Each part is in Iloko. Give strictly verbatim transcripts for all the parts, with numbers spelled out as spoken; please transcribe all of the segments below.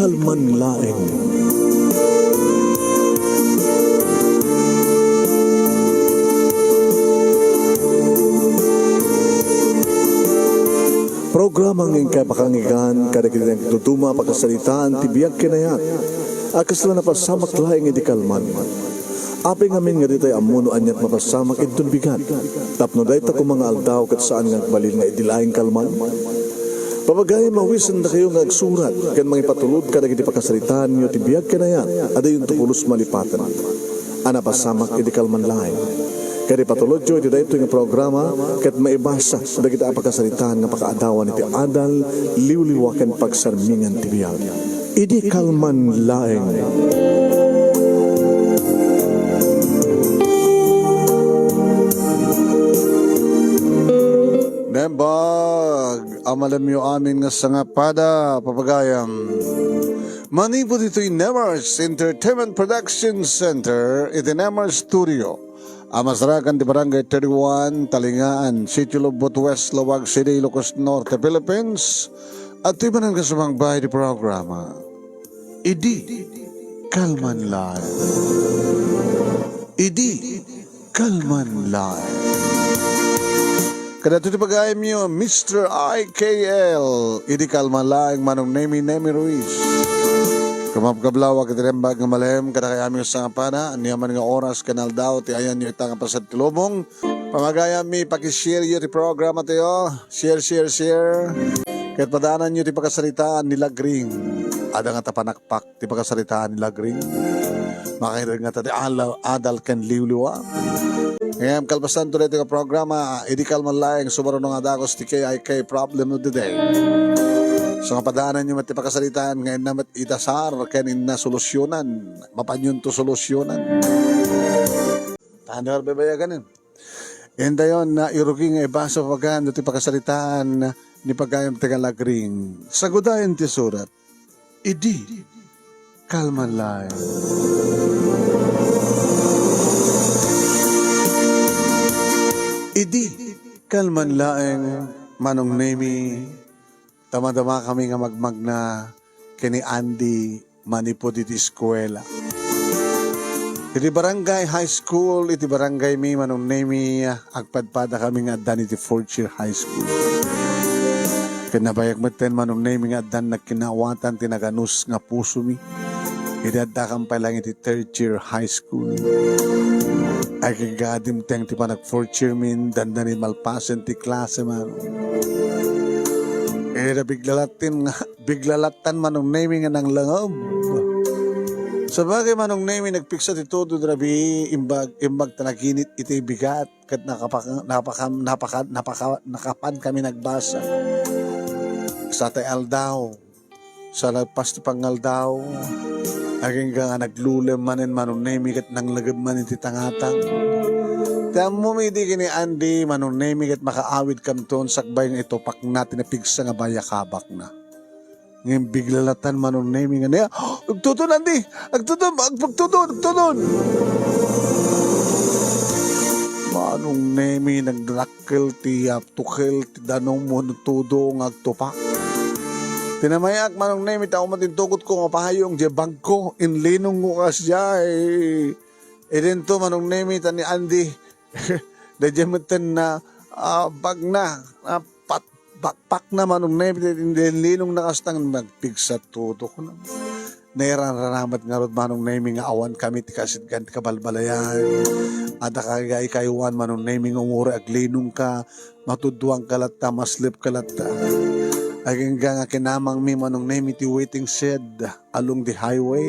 Kalman laeng. Programa nga inkay pakangigan kadagiti nagduduma a pakasaritaan ti biag ken ayat a kasla napasamak laeng idi kalman. Apay ngamin nga ditay ammo no aniat mapasamak inton bigat, tapno dayta koma nga aldaw ket saan nga agbalin nga idi laeng kalman? Papagayam, mawisendakayo nga agsurat ken mangipatulod kadagiti pakasaritaanyo ti biag ken ayat a diyonto pulos malipaten a napasamak idi kalman laeng. Ket ipatulodyo iti daytoy nga programa ket maibasa dagiti a pakasaritaan nga pakaadawan iti adal, liwliwa ken pagsarmingan ti biag. Idi kalman laeng. Nembag a malemyo amin nga sangapada, papagayam. Manipud ditoy Nemars Entertainment Production Center iti Nemars Studio a masarakan ti Barangay thirty-one, Talingaan, Sitio Lubot, West Laoag City, Ilocos Norte, Philippines. At iti manen nga sumangbahay ti programa, Idi Kalman Laeng. Idi Kalman Laeng. Kadagiti pagayamyo, Mister I K L, Idi Kalman Laeng, Manong Nemi, Nemi Ruiz. Kumapkablaw a ket nembag nga malem, kadakayamin nga sangapada, ania man nga oras ken aldaw, ti ayanyo ita nga paset ti lubong. Pamagayammi, pakishare yo ti programa tayo. Share, share, share. Ket padaananyo ti pakasaritaan ni Lagring. Adda nga ta panakpak ti pakasaritaan ni Lagring. Makaireng nga ta ti ala-, adal ken liwliwa. Ngem kalpasanto daytoy nga programa, Idi Kalman Laeng, sumaruno nga dagus ti K I K Problem of the Day. So, nga padaananyo met ti pakasaritaan nga inna met idasar ken inna solusyonan. Mapanyonto solusyonan. Tanda, baybayaganen. Indayon nga irugi nga ibasa pagan ti pakasaritaan ni pagayam ti Lagring. Sagudayen ti surat. Idi Kalman Laeng. Idi Kalman Laeng, Manong Nemi, ta madamakami nga magmagna ken ni Andy manipud iti eskuela. Iti barangay high school, iti barangaymi, Manong Nemi, agpadpadakami nga addan iti fourth year high school. Ket nabayag metten, Manong Nemi, nga addan nagkinaawatan ti naganus nga pusomi idi addakam pay laeng iti third year high school. Agingga a dimteng ti panag-fourth year min, dandani malpasen ti klase, Manong. Ket bigla latten nga Bigla lattan, Manong Nemi, nga nanglangeb. Sabagay, Manong Nemi, nagpigsa ti tudo rabii, imbag, imbag ta naginit iti bigat, ket nakapaka-, napaka-, napaka-, napaka-, nakapan kami nagbasa. Satay aldaw, sa lagpas ti pangaldaw, agingga nga naglulem manen, Manong Nemi, ket nanglangeb manen ti tangatang. Ti ammomi idi ken ni Andy, Manong Nemi, ket makaawid kamton sakbay nga itupakna ti napigsa nga bayakabakna. Ngem bigla latan, Manong Nemi, nga niya, "Agtudon, Andy! Agtudon! Ag-, agtudon! Agtudon!" Manong Nemi, nagdadakkel ti, ah, tukel ti danum wenno tudo nga agtupak. Tinamayak, Manong Nemi, ta umot intugotko nga payong diay bagko, inlinongko kasdiay. Idinto, Manong Nemi, ta ni Andy, daydiay metten na, ah, bagna, ah, pat-, bakpakna, Manong Nemi, ti linlingna kasta, nagpigsa tudo kuna. Nairanranamek ngarud, Manong Nemi, nga awan kami ti kasidgan ti kabalbaliwan. Adda kagikaywan, Manong Nemi, nga uray aglinongka, matudduanka latta, maslepka latta. Agingga nga kinamangmi, Manong Nemi, ti waiting shed along the highway.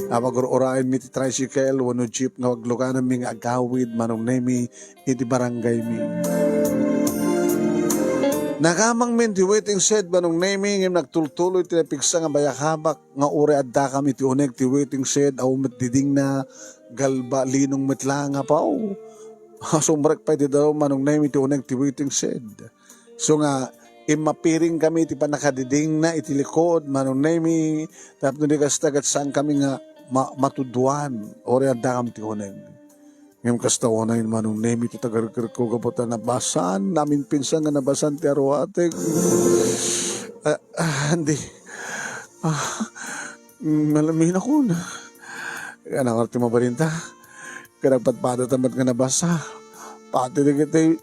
Apagur-uraenmi ti tricycle wenno jeep nga aglugananmi nga agawid, Manong Nemi, iti barangaymi. Nakamangmin ti waiting shed, Manong Nemi, ngem nagtultuloy ti napigsa nga bayakabak nga uray addakami ti uneg ti waiting shed, awan met didingna, galba, linong met la nga paw. Sumrek pay ti danum, Manong Nemi, ti uneg ti waiting shed. So nga, immapiring kami iti pannakadidingna iti likod, Manong Nemi, tapno di kasta ket saan kami nga ma-, matudduan, uray addakami ti uneg. Ngem kasta unay, Manong Nemi, ti tagargerko gapu ta nabasan, namin pinsan nga nabasan ti aruatek. Ah, ah, Andy. Ah, malaminak. Ania ti mabalinta? Ket nagpadpadata met nga nabasa. Pati dagiti,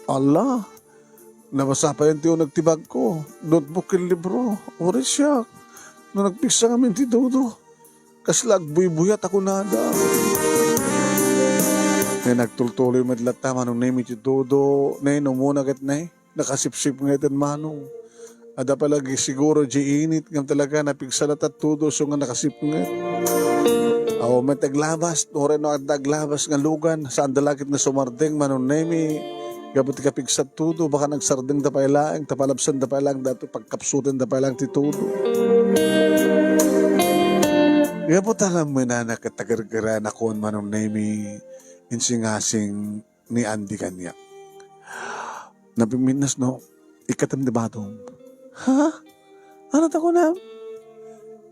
ala, nabasa pay ti uneg ti bagko. Notebook ken libro. Uray siak. No nagpigsa ngamin ti Dodo. Kasla agbuybuyat a kunada. Nga nagtultuloy met latta, Manong Nemi, ti Dodo. Ne, umuna ket ne. Nakasipsipnget, Manong. Adda pay lagi siguro diay init ngem talaga napigsa latta ti Dodo isu nga nakasipnget. Awan met aglabas, uray no adda aglabas nga lugan, saanda la ket nga sumardeng, Manong Nemi. Gapu ti kapigsa ti Dodo, baka nagsardengda pay laeng, ta palabsanda pay laeng daytoy, pagkapsutenda pay laeng ti Dodo. Gapu ta alam mo, nana, ket tagergeran a kuan, Manong Nemi, insingasing ni Andy kaniak. Napimminnas no, ikkatem ti badom. Ha? Ania ti kunam?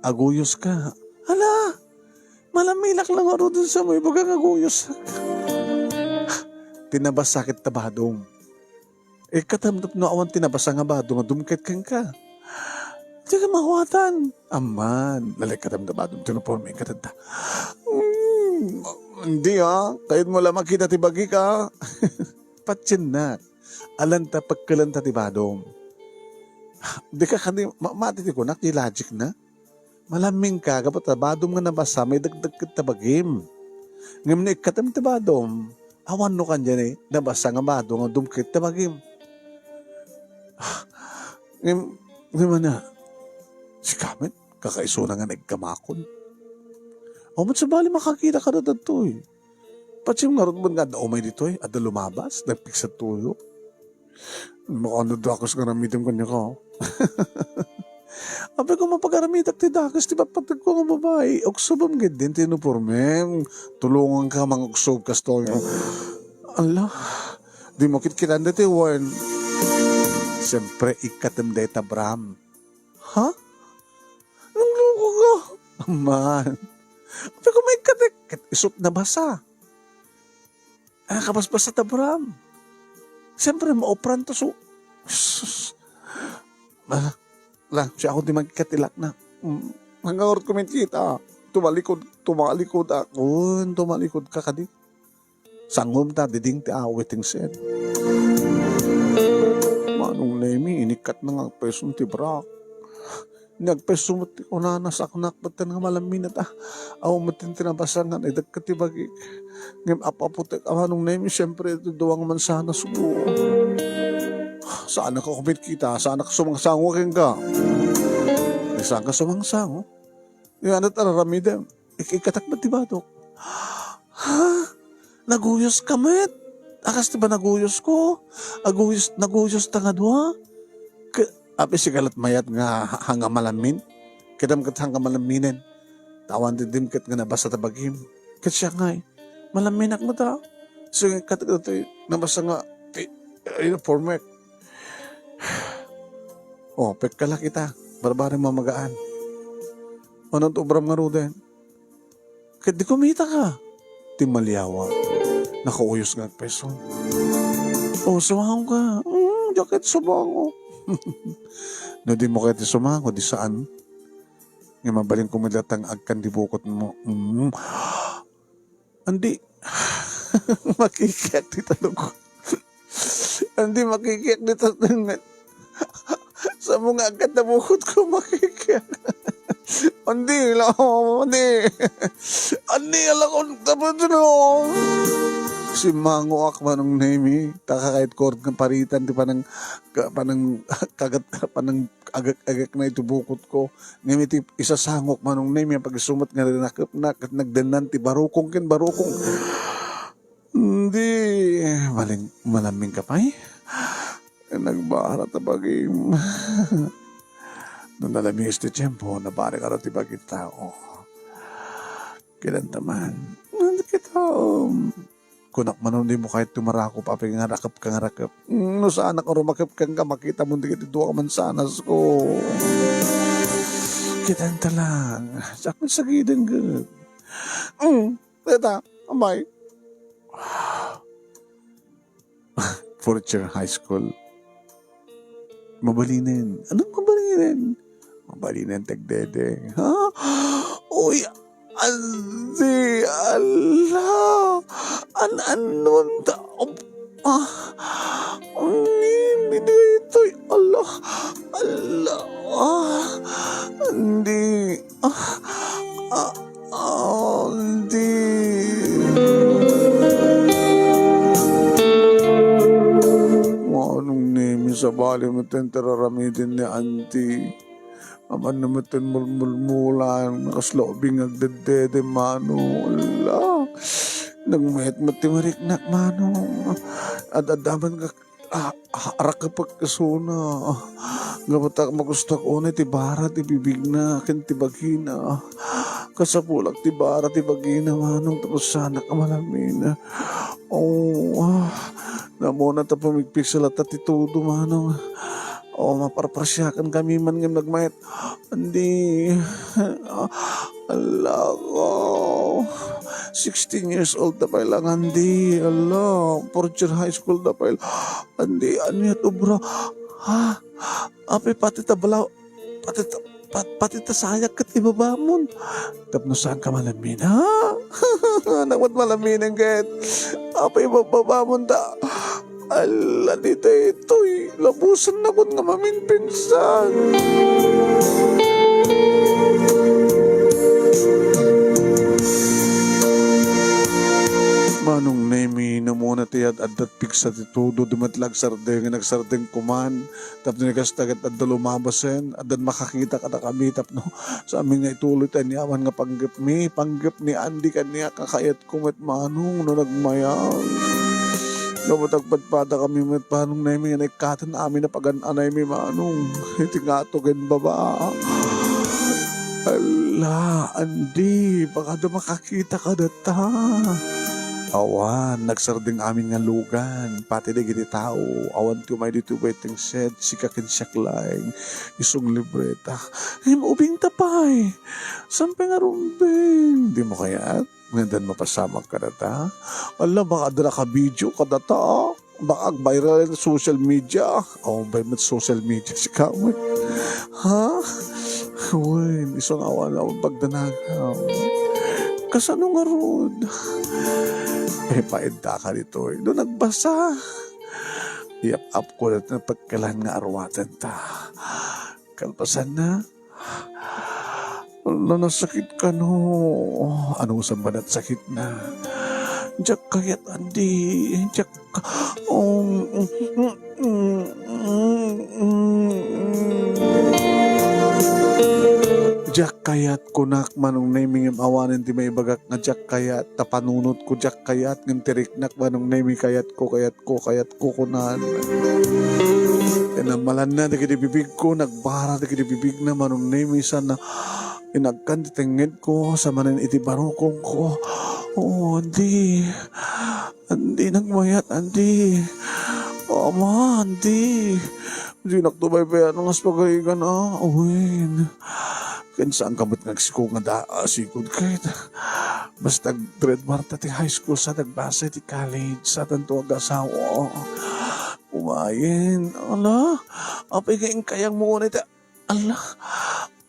Aguyoska. Ala! Malaminak la ngaruden, sa mo ibaga nga aguyosak. Ti nabasa ket ta badom. Ikkatem tapno awan ti nabasa nga badom nga dumket kenka. Dika mahuatan. Amman, nalekkatem da badom ti uniforme, ikkatem da. Mm, hindi, ah. Kayatmo la makita ti bagik, ah. Patiennak. Alanta, pekkelanta ti badom. Dika kadi ma-, mati ti kunak, ti logic na. Malamminka, gapu ta badom nga nabasa, maidekdek ket ta bagim. Ngem no ikkatem ti badom, awan no kaniana nabasa nga badom nga dumket ta bagim. Ngem, ngem ania, sika met, kakaisuna nga nagkamakon. Awan met sabali makakita kada daytoy. Patiem ngarud met nga adda umay ditoy, adda lumabas, nagpigsa ti Dodo. Makanad dakes nga aramidem kaniak. Apay, koma pagaramidak ti dakes ti patpategko nga babai. Uksobem ketdin ti uniformem. Tulonganka manguksob kastoy. Ala, dimo kitkitanda ti wen. Siempre, ikkatem dayta bram. Ha? Nagluko ka? Amman. Apay, koma ikkatek, ket isut' nabasa. Ah, kabasbasa ta bram. Siyempre, maupran to, so, sus. Ah, la, siak ti magkatilak na. Mm, nangawar ko met kita. Tumalikod, tumalikod ako. Tumalikod ka kadi. Sangom ta, diding ti awit, ingset. Manong Nemi, inikkat na nga agpeson ti brak. Ni agpeso met ti kunana, saknak met nga malamminat, ah. Awan met ti nabasa nga naidekket ti bagik. Ngem ap-apotek a Manong Nemi, siyempre, iti dua nga mansanas ko. Saanak a kumitkita, saanak sumangsango kenka. Di saan ka sumangsango? Di ano ti aramidem? Ik-, ikkatak met ti badok. Ha? Naguyos ka met? Akas ti ba naguyos ko? Aguyos, naguyos ta nga dua? Ke-, apay, sika la't mayat nga ha-, hanga malammin? Kidam ket hanga malamminen. Tawan ti dimket nga nabasa ta bagim. Ket siak ngay, malamminak met a. Sige, kat-, kat-, nabasa nga ti uniformek. Oh, pekka la kita. Barbareng mamagaan. Ano ti ubram ngaruden? Ket di kumitaka. Ti maliawa. Nakauyos nga agpeso. Oh, sumango ka. Mm, diak ket sumango. No dimo ket sumango, di saan. Nga mabalin ko met latta nga agkan ti bukotmo. Mm. Andi, makikiak ti talog. Andi, makikiak ti talog. Samo nga agkat na bukotko, makikiak. Andi, la, andi. Andi, alakon, tapos, no. Simmangoak, Manong Nemi. Ta kakayatko nga paritan ti panang, ka-, panang, kagat, panang agek-agek na iti bukotko. Ngem iti isasangok, Manong Nemi, a pag-isu met nga rinakepna, ket nagdennan ti barukong ken barukong. Andi, maling-, malammin ka pay? Nagbara ta bagim. No nalamiis ti tiempo, nabarik a ti bagim tao. Kidanta man. Nandito kita, um, Kunak man, no dimo kayat ti marakop, apay nga rakep ka nga rakep. Mm, no saanak a rumakep kenka, makitam dagiti dua nga mansanas ko. Kitaenta lang. Siak met sagiden ket. Mm, dayta, amay. Fourth year high school. Mabalinen. Anong mabalinen? Mabalinen ti agdedeng. Ha? Uy, Andi, ala, an-anon ta, ah, ni, ni daytoy, ala, ala, ah, andi, ah, ah, andi. Manong Nemi, sabali met ti aramiden ni Auntie. Amanna met ti mulmulmulan, kasla ubing nga agdeddede, Manong. Ala, nagmayat met ti mariknak, Manong. Ad-addaman nga, ah, ah, arakepek isuna. Gapu ta magustuak unay ti bara ti bibigna ken ti bagina. Kasapulak ti bara ti bagina, Manong, tapno saanak a malamin. Oh, ah, namuna ta pumigpigsa latta ti todo, Manong. Oh, maparparsiakan kami man ngem nagmayat. Andi, alako. Sixteen years old ta pay lang, Andi. Ala, fourth year high school ta pay lang. Andi, ania ti ubra? Ha? Apay pati ta balaw, pati ta, pa-, pati ta sayak ket ibabamon. Tapno saanka malamin, ha? Anak met malamin ket. Apay ibabamon ta. Ala, ditoy, labusanna koma nga maminpinsan. Manong Nemi, namuna ti ad-adda pigsa ti todo, dumet la agsardeng, agsardeng koman. Tapno ni kasta ket adda lumabasen, addan makakita kadakami tapno saamin nga ituloy ti aniaman nga panggepmi, panggep ni Andy kaniak nga kayat ko met, Manong, no nagmayat. Gapu ta agpadpadakami met, Manong Nemi, nga naikkaten amin a pagan-anaymi, Manong, iti ngato ken baba. Ala, Andy, baka da makakita kadata. Awan, nagsardeng amin nga lugan, pati dagiti tao, awan ti umay ditoy waiting shed, sika ken siak laeng, isung libreta. Ngem ubingta pay, saan pay nga rumbeng? Dimo kayat nga addan mapasamak kadata? Ala, baka adda nakavideo kadata, ah. Baka agviral iti social media. Awan pay met social media, sika met. Ha? Wen, isu nga awan, awan pagdanagaw. Kasano ngarud? Eh, paiddaka ditoy. No nagbasa. Iyap-apko dayta napagkalan nga arwaten ta. Kalpasanna, ala, nasakit kano. Ano sa banat sakit na? Diak kayat, Andy. Diak ka-, um, mm, mm, mm, mm, mm. Diak kayat, kunak, Manong Nemi, ngem awanen ti maibagak nga diak kayat, ta panunotko, diak kayat, ngem ti riknak, Manong Nemi, kayatko, kayatko, kayatko, kunan. Inammalanna dagiti bibigko, nagbara dagiti bibigna, Manong Nemi, sana inagkan ti tengngedko, sa manen iti barukongko. Oo, Andy. Andy, nagmayat, Andy. Ama, Andy. Dinakto pay pay ano nga pagarigan, ah. Wen. Ken saanka met nga agsiko nga da-, ah, sigud ket. Basta grade one ta ti high school, sa nagbasa ti college, sa tanto agasawa. Umayen, ala, apay nga inkayang mo unay ta, ala,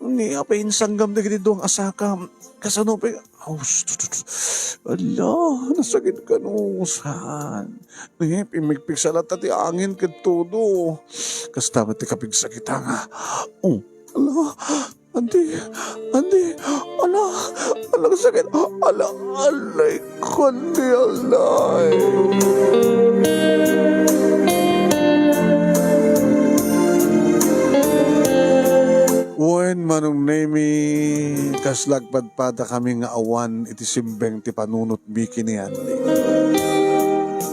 ni apay insanggam dagiti duang asakam, kasano pay, aw, sus, sus, sus. Ala, nasakit kano, saan? Ni, pimigpigsa latta ti angin ket todo. Kasta met ti kapigsa kita nga, oh, ala, Andy, Andy, ala, ala, sakit, ala, alay ko, Andy, alay. Wen, Manong Nemi, kasla agpadpadakami nga awan iti simbeng ti panunot biki ni Andy.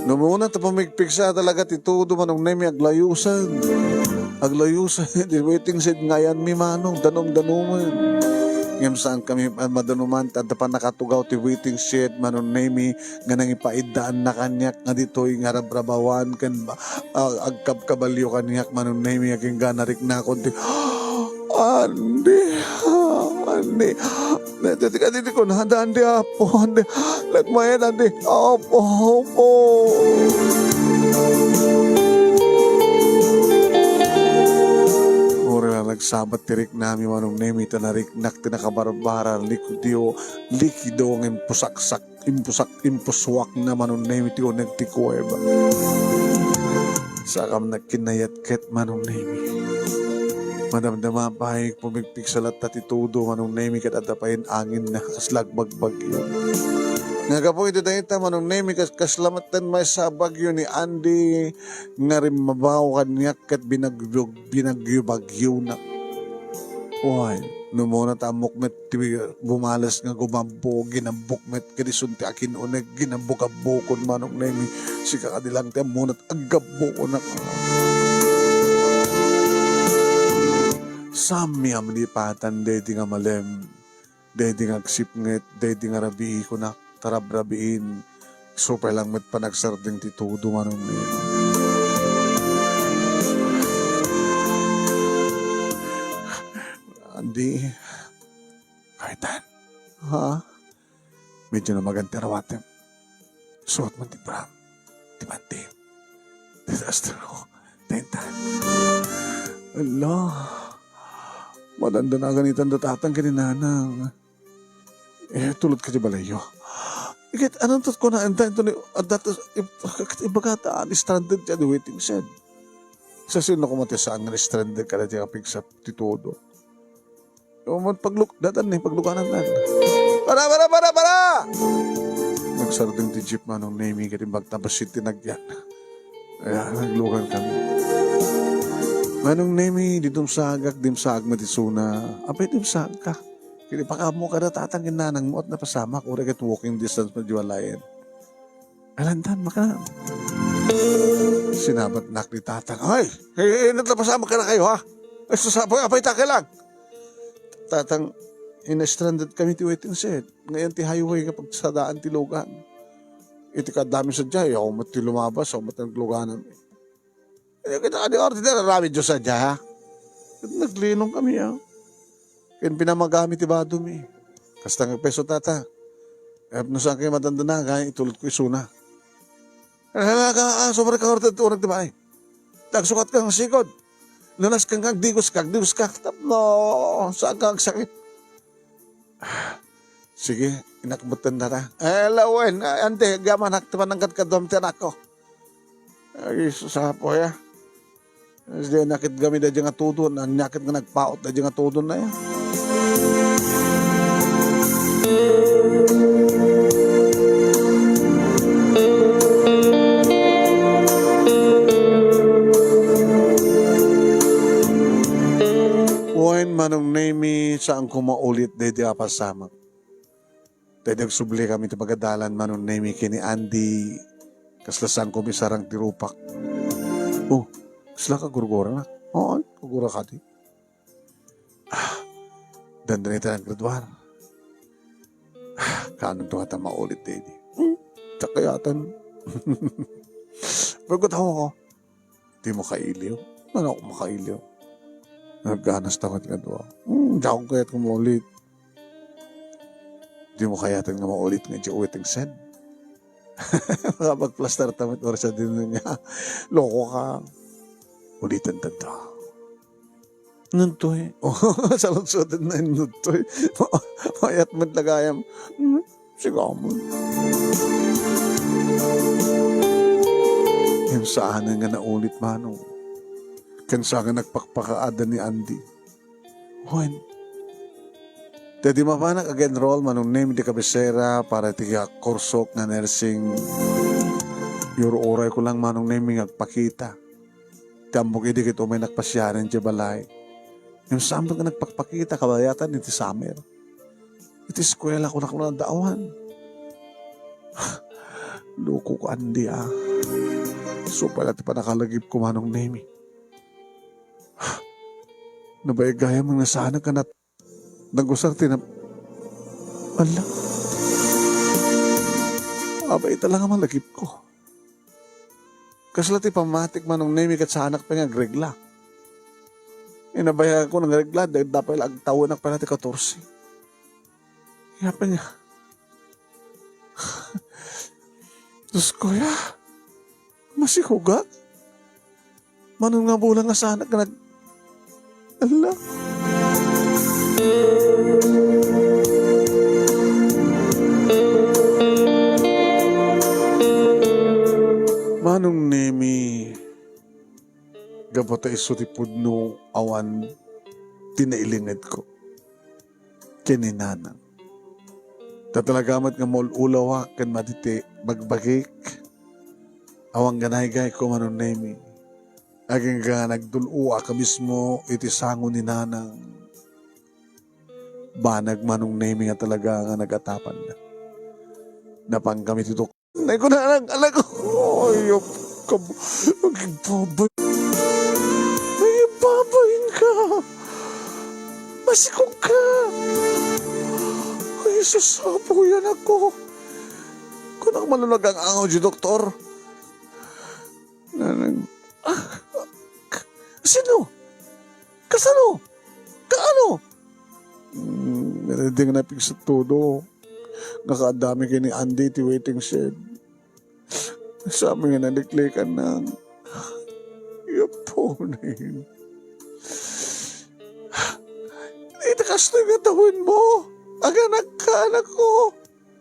No, muna ta pamigpigsa talaga ti todo, Manong Nemi, aglayusan. Aglayusan iti waiting shed nga ayanmi, Manong, danum-danumen. Ngem saankami a madanuman, ta adda pannakatugaw ti waiting shed, Manong Nemi, nga nangipaidaanna kaniak nga ditoy nga rabrabawan ken ba-, a-, agkabkabalio kaniak, Manong Nemi, agingga nariknakon ti, Andy, Andy. Dati, dati, dati, kunada, Andy, Apo, Andy. Nagmayat, Andy, Apo, Apo. Uri na Sabat ti riknami, Manong Nemi, ta nariknak ti nakabarbara, likido, likido nga impusaksak, impusak, impusuakna, Manong Nemi, ti uneg ti kuweba. Sakam nagkinnayat ket, Manong Nemi. Madamdama pay, pumigpigsa latta ti tudo, Manong Nemi, ket adda pay angin nga kasla agbagbagyo. Nga gapu iti dayta, Manong Nemi, kas-, kasla metten maysa a bagyo ni Andy nga rimmabaw kaniak ket binagyo, binagyo-bagyonak. Wen, no umuna ta ammok met ti bumales nga gumabbo, ginambok met ket isun ti akin-uneg, ginambok-abbokon, Manong Nemi. Sika kadi lang ti ammona, aggabbokonak. Saan mi a malipatan daydi nga malem, daydi nga agsipnget, daydi nga rabii, kunak, ta rabrabiin. Isu pay lang met panagsardeng ti tudo, Manong Nemi. Andy, kaytan. Ha? Medyo namagan ti arawatem. Suot man ti bra. Ti panti. Ti sastro. Tentan. Ala. Madandanagan itan da tatang ken ni nanang. Eh, tulod ka di balayyo. Iket, anong tot ko na, enta, ito ni, adda to, ib-, ket ibagata, stranded ka di waiting shed. Sa sino ko mati saan nga stranded ka dati kapigsa ti tudo? Yung man pagluk-, datan ni, paglukanan na. Para, para, para, para! Nagsardeng ti jeep, Manong Nemi, ket imbag tapos ti nagyan. Kaya, naglukan kami. Manong Nemi, di dumsagak, dimsag mo ti suna. Apay, dimsag ka. Kini pakaammo kada tatang ken nanang mo at napasamak, uray ket walking distance mo di walayan. Alantan, maka. Sinabat nak ni tatang. Ay, eh, eh, naglapasamak ka na kayo, ha? Ay, sasapoy, apay, taka lang. Tatang, ina-stranded kami ti waiting shed. Ngayon ti highway nga pagsadaan ti lugan. Iti kadami sa jay, ako met ti lumabas, ako met nagluganan. Eh, kita ka di order, aramid Diyos sa jay, ha? Ket naglinong kami, ha? Ken pinamagami ti bado mi. Kasta nga peso tata. Eh, no saan kayo matanda na, kaya itulot ko isuna. Kaya nga, ah, sobra ka order ti unag ti baay. Tagsukat ka ng sikod. Lunas ka nga, agdigos ka, agdigos ka. Tapno, saan ka agsakit? Sige, inakbutan na ta. Eh, lawen, ah, ante, agyaman, haktiman ng kadkaduam ti anak ko. Ay, sasapo, ya. Di nakit kami da nga tudon, anyakit nga nagpaot da nga tudon na, ya. Wen, Manong Nemi, saan ko maulit daydi a pasamak. Daydi agsubli kami ti pagadalan, Manong Nemi, ken ni Andy, kasla saan ko misarang ti rupak. Oh, kasla ka gurgura na? Oo, gurgura ka di. Ah, dandan ita naggraduar. Ah, kaano to ata maulit, daydi? Hmm, kakayatan. Pero ko. Di makailiw. Ano ako makailiw? Nagganas ta met nga dua. Hmm, di ako kayat nga maulit. Di mo kayatan nga maulit nga di waiting shed. Makapagplastar ta met oras a din niya. Loko ka. Ulitan ta to. Nuntoy. Oh, saludsodan na yung nuntoy. Mayat met lagayam. Hmm? Sigaw mo. Ken saanen nga naulit, Manong. Ken saan nga nagpakpakaada ni Andy. Wen. Daydi mapanak ag-enroll, Manong Nemi, di kabisera para iti kursok nga nursing. Iyur-uray ko lang, Manong Nemi, nga agpakita. Ti ammok idi ket umay nakpasiaren ti balay. Ngem saan met nga nagpakpakita kabayatan iti summer. Iti eskuela ko naklo nadaawan. Loko ko, Andy, ah. Isu pay la ti panakalagip ko, Manong Nemi. Nabaygayam nga saan nga nat-, nagusar ti nap-, ala. Abay, ita lang nga malagip ko. Kasla ti pammatik, Manong Nemi, ket saanak pay nga agregla. Inabayagan ko nang regla, da-, dapay la agtawenak pay la ti katorse. Kaya pa niya. Diyos ko, ya. Masikugat. Manong nga bulan nga saanak nga nag-, Ala. Manong Nemi, gapu ta isu ti pudno awan ti nailingedko ken ni Nanang. Ta talaga met nga maul-ulawak ken madi ti bagbagik. Awan ganaygayko, Manong Nemi. Agingga nga nagdul-oak a mismo iti sango ni Nanang. Banag, Manong Nemi, nga talaga nga nagatapanna. Napan kami ti dok-, Nay ko, Nanang, anak ko. Ay, kab-, agigbabay. Agigbabay ka. Masikog ka. Ay, sus, apo, yan ako. Kunak malunag ang angaw di doktor. Nanang, ah, k-, sino? Kasano? Kaano? Hmm, hindi nga napigsa todo. Nakadami kini Andy ti waiting shed. Sabi nga naliklikan na. Yapunin. Ita kastoy nga tawen mo. Aganak ka, anak ko.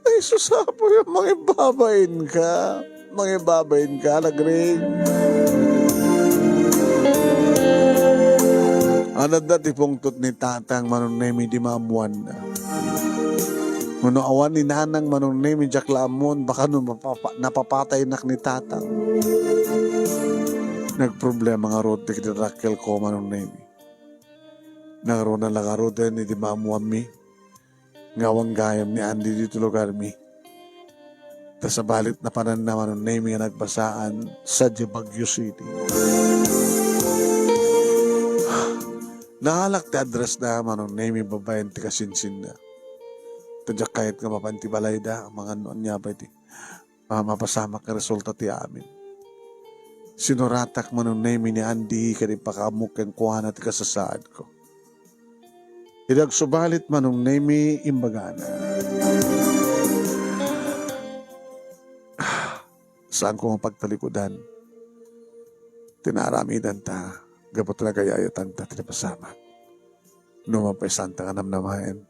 Ay, sus, apo, mangibabain ka. Mangibabain ka, Lagring. Adda ti pungtot ni Tatang, Manong Nemi, di maammuanna. Ngano awan ni Nanang, Manong Nemi, diak la ammon, baka no mapapa-, napapataynak ni Tatang. Nagproblema ngarud dagiti dakkel ko, Manong Nemi. Nangruna la ngaruden idi maammuanmi nga awan gayam ni Andy ditoy lugarmi. Ta sabali, napananna, Manong Nemi, nga nagbasaan sadiay Baguio City. Naalak ti address da, Manong Nemi, babaen ti kasinsinna. Ta diak kayat nga mapan ti balayda, amangan no ania pay ti, ah, mapasamak nga resulta ti amin. Sinuratak, Manong Nemi, ni Andy ken impakaammok kenkuana ti kasasaadko. Idi agsubalit, Manong Nemi, imbagana, "Saanko nga pagtalikudan ti naaramidanta gapu ta nagayayatanta ti napasamak. No mapaisanta nga namnamaen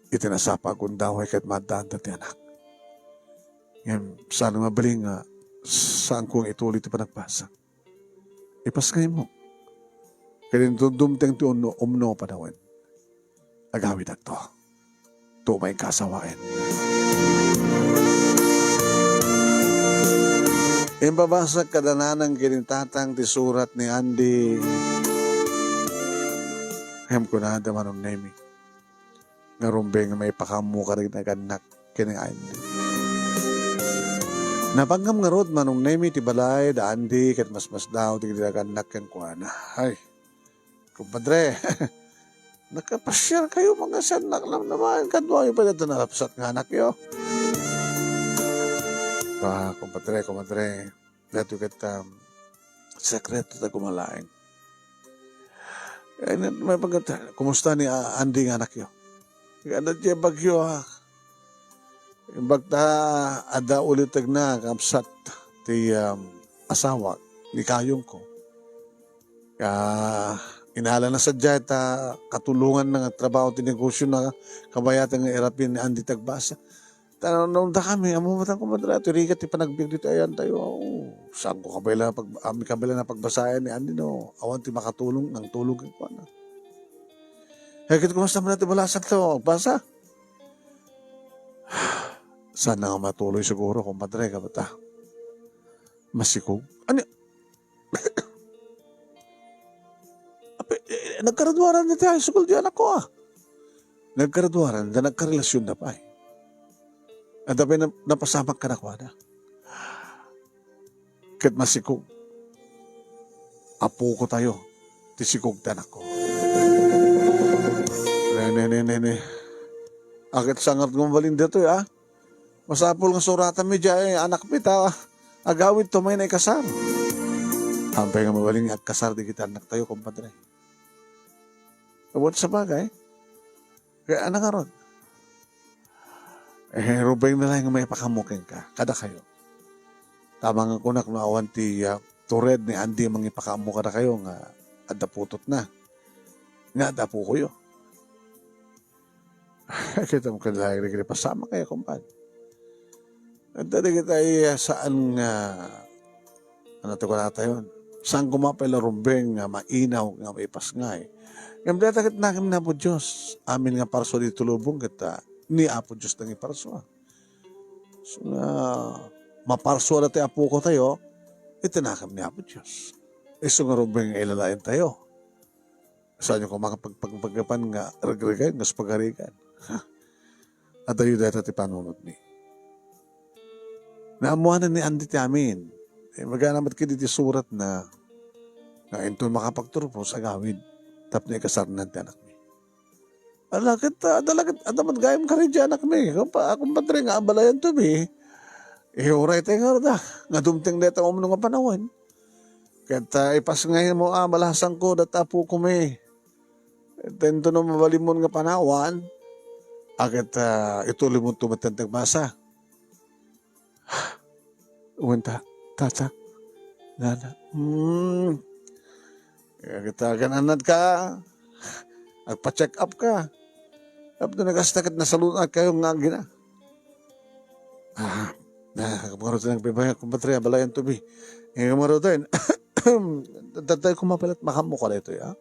iti nasapa a gundaway ket maaddaanta ti anak. Ngem saan nga mabalin nga saanko nga ituloy ti panagbasa. Ipasngaymo. Ket inton dumteng ti umno, umno panawen, agawidakto. Tumayka a sawaen." Imbabasag kada nanang ken tatang ti surat ni Andy. Ngem kunada, Manong Nemi, nga rumbeng nga maipakaammo kadagiti nagannak ken ni Andy. Napanggam ngarud, Manong Nemi, ti balay da Andy ket masmasdaaw dagiti nagannak kenkuana. Ay, kumpadre, nakapasiar kayo, mga sanak, namnamaen, kaduayo pay dayta nalapsat nga anakyo. Ah, kumpadre, kumadre, daytoy ket, um, sekreto ta gumalaeng. Eh, may pagkat-, kumusta ni, ah, Andy nga anakyo? Kada ti bagyo, ah. Imbag ta adda ulitegna, kapsat ti, um, asawa, ni kayongko. Ah, inalana sadiay ta katulonganna nga trabaho ti negosio na kabayatan nga irapin ni Andy ti agbasa. Ta no, no, dakami, ammo met, kumadre, ti rigat ti panagbiag ditoy ayantayo. Oo, saanko kabaelan pag-, amin kabaelan a pagbasaen ni Andy no awan ti makatulong, nangtulong kenkuana. Hey, ket kumusta man ti balasanto? Agbasa? Saan na nga matuloy siguro, kumadre, kabata? Masikog? Ano? Ape, eh, nagkaraduaran na ti high school di anakko, ah. Nagkaraduaran da, nagkarelasyonda pay. Adda pay na-, napasamak kadakuada. Ket masikog. Apoko tayo, ti sikog ti anakko. Ne, ne, ne, ne, ne. Aket sangat nga mabalin ditoy, ah. Masapul nga suratanmi diay anakmi ta agawidto manen a ikasar. Apay nga mabalin nga agkasar dagiti annaktayo, kumpadre? Wen, sabagay. Kaya ano ngarud? Eh, rumbeng na lang nga maipakaammo kenka, kadakayo. Tama nga kunak no awan ti, ah, tured ni Andy mangipakaammo kadakayo nga adda putotna. nga adda apokoyo. Kita mo, kailangan dagiti pasamak kayo, kumpare. Adda dagiti, ah, saan nga, ano ti kunatayon? Saan koma pay la rumbeng nga mainaw nga maipasngay? Ngem dayta ket nakem ni Apo Dios. Amin nga parsua ditoy lubong ket, ah, ni Apo Dios nga iparsua. So, nga maparsua daytoy a pukotayo, iti nakem ni Apo Dios. Isu nga rumbeng nga ilalaentayo. Saanyo koma nga pagpagpagapan nga regregan, nga supagarigan. Adayo dayta ti panunotmi. Naammoanan ni Andy ti amin. Eh, magana met ket iti suratna nga inton makapagturpos, agawid tapno ikasarnan ti anakmi. Ala ket, ah, adda la ket, adda met gayam kari diay anakmi. Kumpa-, kumpadre, nga abalayanto mi. Eh, uray tayo nga rada. Nga dumteng dayta umno nga panawen. Ket, ah, ipasngaymo a balasangko dayta a pukomi. Ket intono mabalinmon nga panawan, a ket, ah, ituloymonto met ti agbasa. Wen ta, Tata, Nana. Hmm. Kaya kita, agan-annadka, agpa-check up ka. Tapno no kasta ket nasalun-atkayo nga agina. Ah, ah, ngarud ti nagbibiag, kumpatre, abalayanto mi. Eh, ngarud tayo. Tatay ko mapalit, makaammoka daytoy, ah.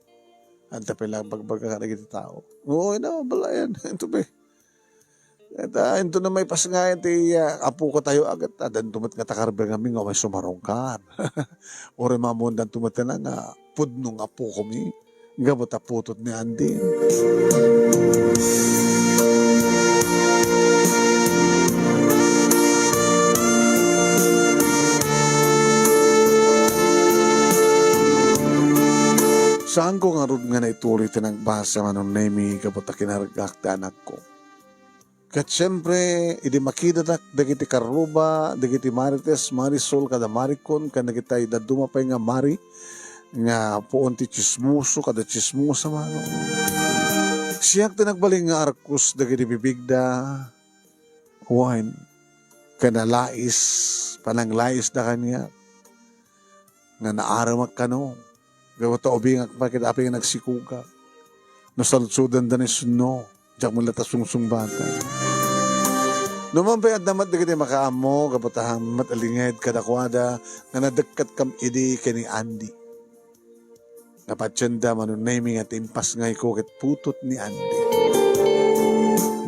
Anta pay la bagbagak kadagiti tao. Oo, ina, abalayan. Ito, be. Ket, ah, intono maipasngay ti, ah, apokotayo, a ket, ah, addanto met nga takarbengami nga umay sumarungkar. Uray maammoandanto met nga pudno nga apokomi, gapu ta putot ni Andy. Saanko ngarud nga naituloy ti nagbasa, Manong Nemi, gapu ta kinargaak ti anakko. Ket siempre, idi makidadak dagiti Carluba, dagiti Marites, Marisol, kada Maricon, ken dagiti dadduma pay nga Mari, nga puon ti tsismoso, kada tsismosa, mano. Siak ti nagbalin nga arkos dagiti bibigda, wen, ken nalais, pananglaisda kaniak. nga naaremak kano. Gapu ta ubingak pay ket apay nga nagsikogak. No saludsodanda ni sunno, diak met latta sungsungbatan. Numan pay adda met dagiti makaammo, gapu ta met alinged kadakuada nga nadekketkam idi ken ni Andy. Napatienda, Manong Nemi, nga ti impasngayko ket putot ni Andy.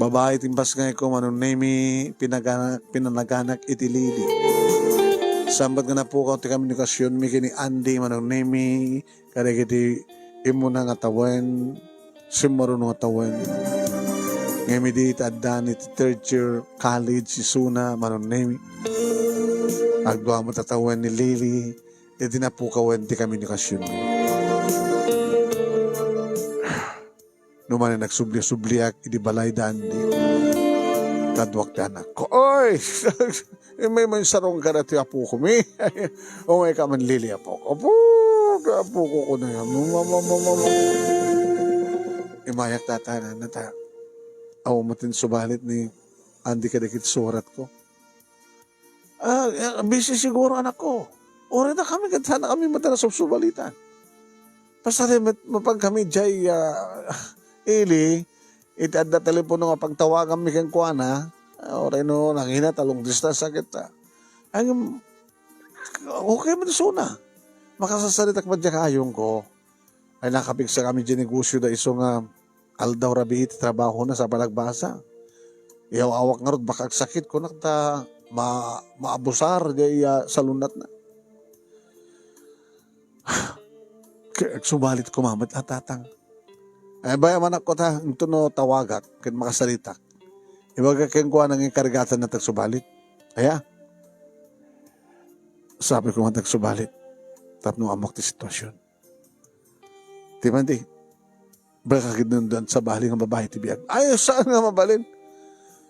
Babai ti impasngayko, Manong Nemi, pinaganak, pinanaganak iti Lily. Sambat nga napukaw ti komunikasionmi ken ni Andy, Manong Nemi, kadagiti immuna nga tawen, simmaruno nga tawen. Ngem idi ta addan iti third year college isuna, Manong Nemi, agdua met a tawen ni Lily, iti napukawen ti komunikasionmi. No manen nagsubli-subliak idi balay da Andy, kaduak ti anakko. Oy! Immay mansarong ka dati apokomi. Umay ka man, Lily, apok. Apo, apoko ko na yan. Mama, mama, mama. Imayak tatanan na ta. Aw, matin subalit ni Andy kadagiti suratko. Ah, eh, busy siguro, anakko. Uray da kami, ket sana kami met a nasubsubalitan. Pasali met, mapagkami jay, ah, ili, iti adda telepono nga pagtawaganmi kenkuana, ah, uray no nangina ta long distance a ket, ah. Ay, ngem, okay man isuna. Makasasaritak met jay kaayongko. Ay, nakapigsa kami jay negosio da isu nga aldaw rabii ti trabahona sa panagbasa. Iyaw-awak ngarud, baka agsakit, kunak ta ma-, maabusar jay, ah, salunatna. Ket agsubalit koma met a tatang. Ay, bay-am, anakko, ta, intono tawagak ket makasaritak. Ibaga kenkuana nga inkarigatanna ti agsubalit. Aya? Sabi ko nga ti agsubalit. Tapno ammok ti sitwasyon. Ti man di, baka kinundan sabali nga babai ti biag. Ay, saan nga mabalin?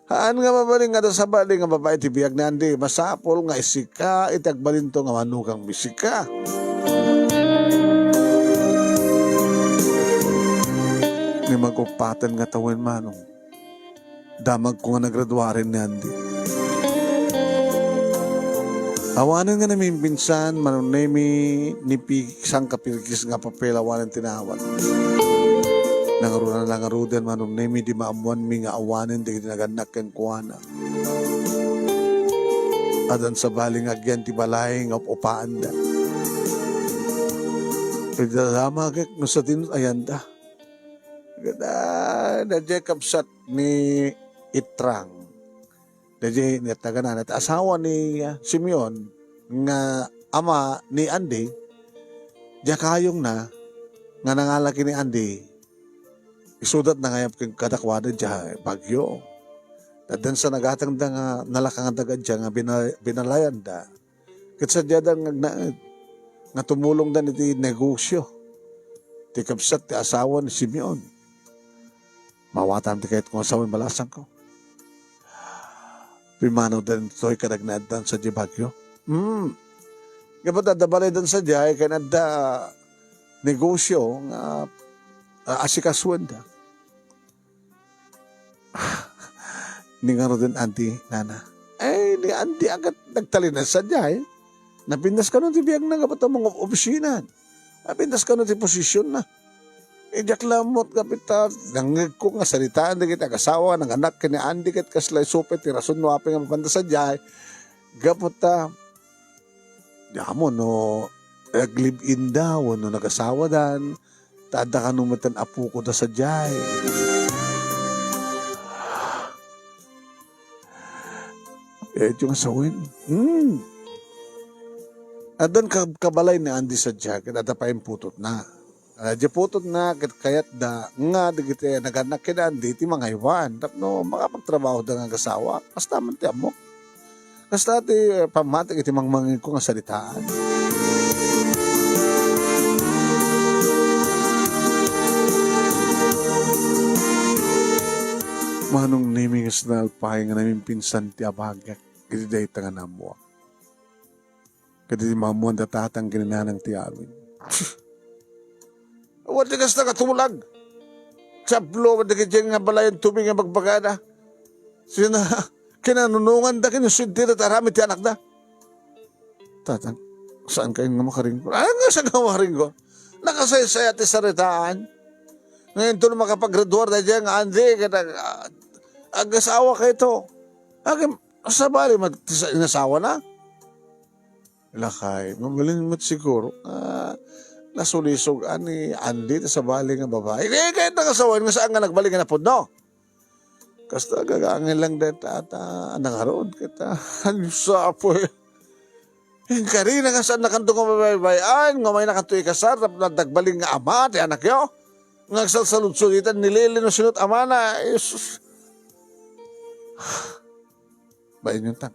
Haan nga mabalin nga adda sabali nga babai ti biag ni Andy. Masapul nga isika iti agbalinto nga manugang mi isika. Ni magupaten nga tawen, manong. Damagko nga nagraduaren ni Andy. Awanen nga namimpinsan, Manong Nemi, ni pi-, sangkapirkis nga papel awanen tinawag. Nangruna, nangruden, Manong Nemi, di maammuanmi nga awanen dagiti nagannak kenkuana. Addan sabali nga agyan ti balay nga up-upaanda. Iti damagek no sadino ayanda. Kada, daydiay kabsat ni Itrang. Daydiay ni tagana, ti asawa ni, ah, Simeon nga ama ni Andy, diay kayongna nga nangala ken ni Andy, isudatna nga ayab ken kadakuada diay Baguio. Addan sa nagatangda nga nalakangda kadiay nga bina-, binalayanda. Ket sadiada nga agnaed nga tumulongdan iti negosio ti kabsat ti asawa ni Simeon. Mawatam ti kayatko nga sawen, balasangko. Pimmanawdan ditoy kadagnaeddan sadiay Baguio. Hmm. Gapu ta adda balaydan sadiay ken adda negosio nga, ah, asikasuenda. Ni ngaruden, Andy, nana. Ay, ni Andy agad nagtalinaed sadiay. Napintas kano ti biagna gapu ta mangob-obisinan. Napintas kano ti posisionna. Eh, diak lammot gapu ta nangngegko nga saritaan dagiti agasawa, nanganak ken ni Andy ket kasla isu pay ti rason no apay nga mapanda sadiay. Gapu ta, di amo no nag-live-in da wenno nagasawadan, ta adda kano met apokoda sadiay. Eh, diyo nga sawen. Hmm. Addan ka-, kabalay ni Andy sadiay, ket adda pay imputotna. Ah, diay putotna, ket kayatda nga dagiti nagannak ken Andy ti mangaywan tapno makapagtrabahoda nga agasawa. Kasta man ti ammok. Kasta ti pammatik iti mangmangegko nga saritaan. Manong Nemi, nga nalpay nga namimpinsan ti abagak iti dayta nga naammuak. Ket iti maammuan da tatang ken nanang ti amin. Awan ti kasta nga tulag. Sablo, dagiti nga balayan tubig nga bagbagada. Sina, kinanunonganda ken sentida ti aramid ti anakda. Tatang, saan kayo nga makaringgo? Ay, nga saan nga makaringgo? Nakasaysayat ti saritaan. Ngayon to makapaggraduar na dyan nga Andy, kaya nag-, ah, agasawa kayo to. Agim, sabali, mag-, inasawa na? Lakay, mabalin met siguro nga nasulisog ni Andy ta sabali nga babae. Eh, kahit nangasawa, nga saan nga nagbalik nga napudno? Kasta gagangin lang deta ata, nangarod kita. Ano sa apo eh? Inkari na nga saan nakanto nga babaybay-an, nga may nakanto ikasar, tapno nagbalin nga ama, ti anakyo? Nga agsalsaludsuditan ni Lily no sinot amana, Jesus. Bain yun tan.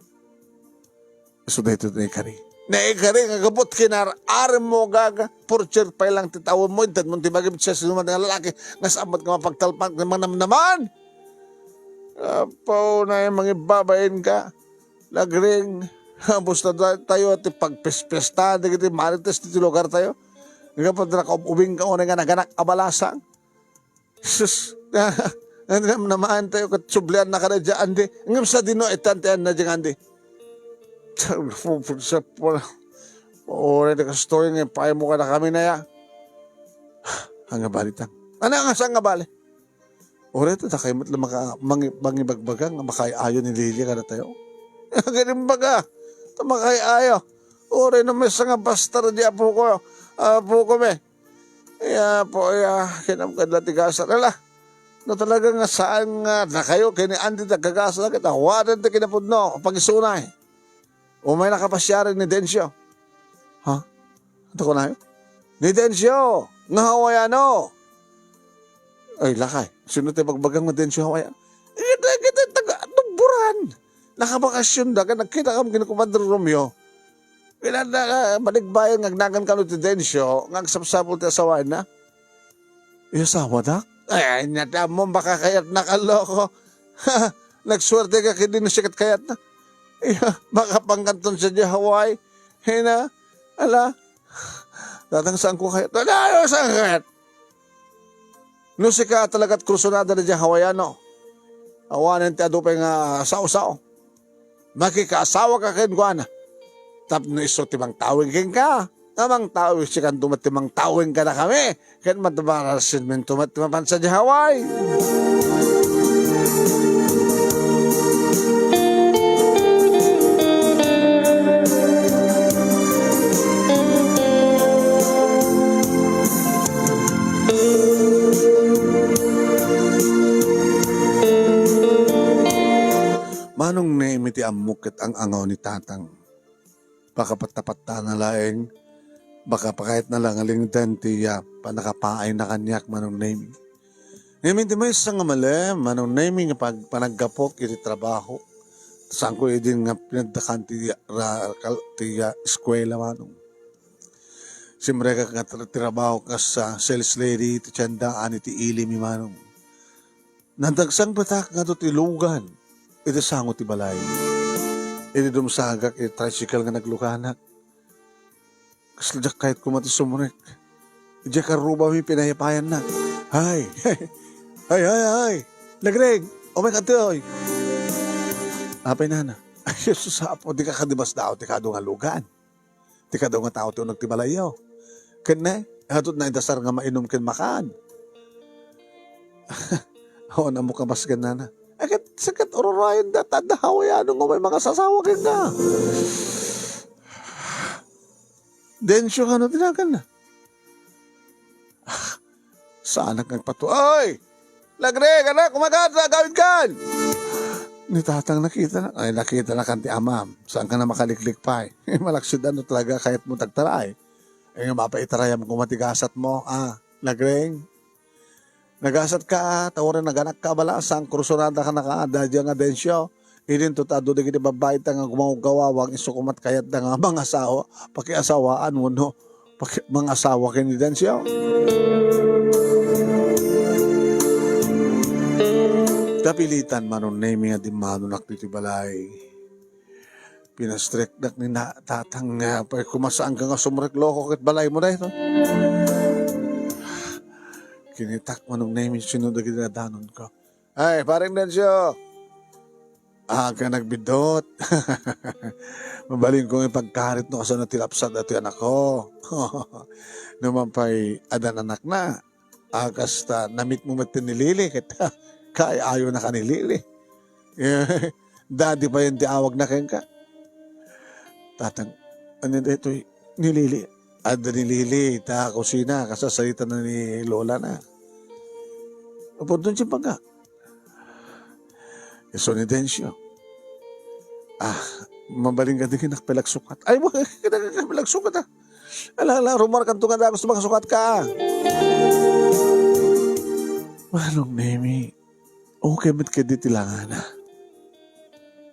Isu daytoy naikari. Naikari nga gaput kinar-arem mo gaga, porcher pay lang ti tawen mo, inted mo ti bagim siya sinuman nga lalaki, nga sambat nga mapagtalpak, nga manamnaman. Apo, na mangibabain ka. Lagring, basta da-, tayo ti pagpispiesta, dagiti marites ti lugar tayo. Nga pag nakaub-ubing ka, unay nga naganak a balasang. Sus, naman tayo kat sublian na kada dyan, di. Ngam sa dino, itan ti anna dyan, di. Sa pala. Ore, di kastoy nga, paay mo ka na kami na ya. Ang nga balitang. Ano nga saan nga bali? Ore, ito, dakay met lang maka-, mangi-, mangibagbaga nga makaayo ni Lily kada tayo. Ganun baga, ito makaayo. Ore, no, may nga bastar di apo ko, apo ko, me. Iya po, iya, kinamkad la ti gasat. Ala, no talaga nga saan nga nakayo, kini Andy nagkagasat, kita, awaten ti kinapudno, pagisunay. Umay nakapasiar ni Dencio. Ha? Ito ko na yun? Ni Dencio, nga Hawaiano. Ay, lakay. Sino ti bagbagang nga Dencio Hawaiano? Kita, kita, taga, tuburan. Nakabakasyon da, kaya nagkita kami kini Commander Romeo. Kailan na, ah, balikbayan nga agnagan kano ti Dencio, nga agsapsapul ti asawaenna? Iya asawa da? Ay, ay, nadamo, baka kayat na kaloko. Nagsuerte ka kini no sikat kayat na. Iya, baka pangkanton sa di Hawaii. Hina, ala. Datang saan ko kayat? Ala, ala, saan kayat? No sika talagat kursunada na di Hawaiano, awanen ti adu pay nga sao-sao. Makikaasawa ka kenkuana. Tapno isu ti mangtawing kenka. a mangtao, sikanto met ti mangtao kadakami, ket madbarassin men to met ti mapan sadiay Hawaii. Manong Nemi ti ammok ket ang-angaw ni Tatang. Pakapatapattana laeng, baka pakayatna la nga lingden ti, ah, pannakapaayna kaniak, Manong Nemi. Ngem iti maysa nga malem, Manong Nemi, nga pag-, panaggapok iti trabaho, saanko idin nga pinagdakan ti ra-, kal-, ti, ah, eskuela, Manong. Simrekak nga tra-, trabaho kas, ah, sales lady iti tiendaan iti ili mi, Manong. Nadagsangpetak nga adu ti lugan iti sango ti balay. Idi dumsagak iti tricycle nga nagluganak, kasla diak kayat koma ti sumrek. Idiay karrubami pinayapayannak. Hay! Hay, hay, hay! Lagreng! Umayka ditoy! Apay, nana? Ay, Jesus, Apo, dika kadi masdaaw ti kaadu nga lugan. Ti kaadu nga tao ti uneg ti balayyo. Ken ne, hatot naidasar nga mainum ken makan. Awan ammok a basken, nana. Ay, ket, saan ket ururayen da, ta adda Hawaii, no, nga umay mangasasawa kenka. Dencio, kano ti naganna? Saanak nga agpatu-, "Oy! Lagreng, anak, umayka ditoy, agawidkan!" Ni Tatang nakitana, ay, nakitana kan ti amam. Saanka a makaliklik pay. Malaksid no talaga kayatmo ti agtaray. Ay, nga mapaitarayam koma ti gasatmo, a, Lagreng. Nagasatka, a, ta uray naganakka a balasang, kursunada kanaka, a, daydiay nga Dencio. Idinto ta adu dagiti babbai ta nga gumawgawawang isu koma ti kayatda nga mangasawa, pakiasawaan wenno paki-, mangasawa ken ni Dencio. Napilitan, Manong Nemi, nga dimmanonak ditoy balay. Pinastreknak ni na-, Tatang nga, "Apay, koma saanka nga sumrek, loko, ket balaymo daytoy." Kinitak, Manong Nemi, sino dagiti nadanonko. Ay, Pareng Dencio! Aga nagbiddut. Mabalinko nga ipagkarit no kasano ti lapsat datoy anakko. No man pay adda anakna, a, kasta namitmo met ti ni Lili, ket kay-ayonaka ni Lili. Daddy payen ti awagna kenka. Tatang, ania daytoy? Ni Lili. Adda ni Lili, ta kusina, kasasalitana ni lolana. Apo, doon siya baga. Isu ni Dencio. Ah, mabalin ka di kinakpelagsukat. Ay, mo, kinakpelagsukat, ah. Ala, ala, rumar kanto nga dagus, makasukat ka. Manong Nemi, okay met kadi ti langana.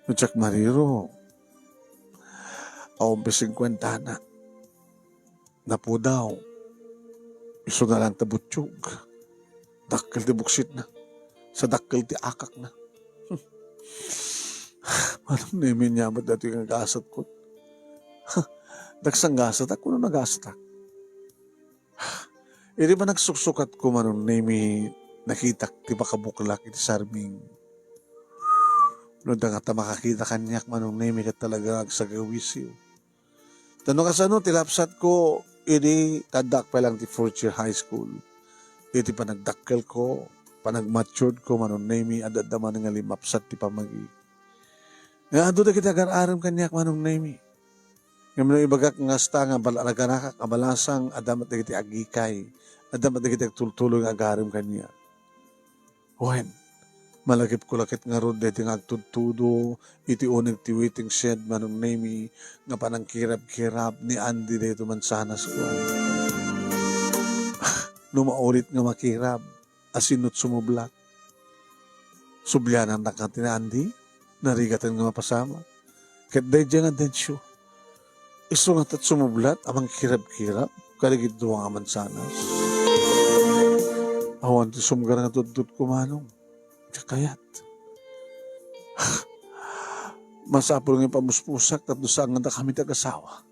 No, Jack Mariro, awan pay singkuentana. Napudaw. Isu na lang ta butiog. Dakkel ti buksitna. Sa dakkel ti akakna. Manong Nemi, ania met datoy nga gasatko? Daksang gasatak, kuno nagasatak. Idi panagsuksukatko, Manong Nemi, nakitak ti pakabuklak iti sarming. No, dangata makakita kaniak, Manong Nemi, ket talaga agsagawisiw. Ta no kasano ti lapsatko, idi addaak pay lang ti fourth year high school. Iti panagdakkelko, panagmaturedko, Manong Nemi, adda manen nga limmapsat ti pammagi. Nga adu dagiti agar-arem kaniak, Manong Nemi. Ngem no ibagak nga kasta nga bal-, naganakak a balasang, adda met dagiti agikay, adda met dagiti agtultuloy nga agarem kaniak. Wen, malagipko la ket ngarud daytoy nga agtudtudo iti uneg ti waiting shed, Manong Nemi, nga panangkirabkirab ni Andy daytoy mansanasko. No maulit nga makirab, a sino't sumublat? Sublianannak nga ti ni Andy, narigaten nga mapasamak. Ket daydiay nga Dencio, isu nga tat sumublat a mangkirabkirab kadagiti dua nga mansanas. Awan ti sumgar nga tudtudko, Manong. Diak kayat. Masapul nga ipamuspusak tapno saan nga dakami ti agasawa.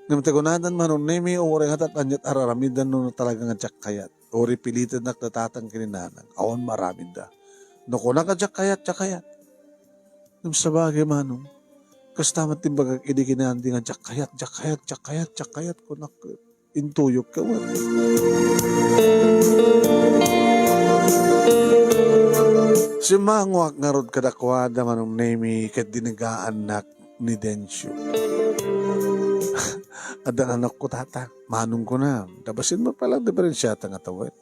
Ngem ti kunadan, Manong Nemi, uray nga tat aniat ar-aramidan no talaga nga diak kayat. Uray pilitennak da Tatang ken ni Nanang. Awan maaramidda. No kunak a diak kayat, diak kayat. Ngem sabagay, Manong, Kasta met ti imbagak idi ken ni Andy nga, "Diak kayat, diak kayat, diak kayat, diak kayat," kunak. Intuyokka met. Simmangoak ngarud kadakuada, Manong Nemy, ket dinegaannak ni Dencio. Adda anakko, Tata. Manong, kunam, ta basin met pay la agdiferensiata nga tawen.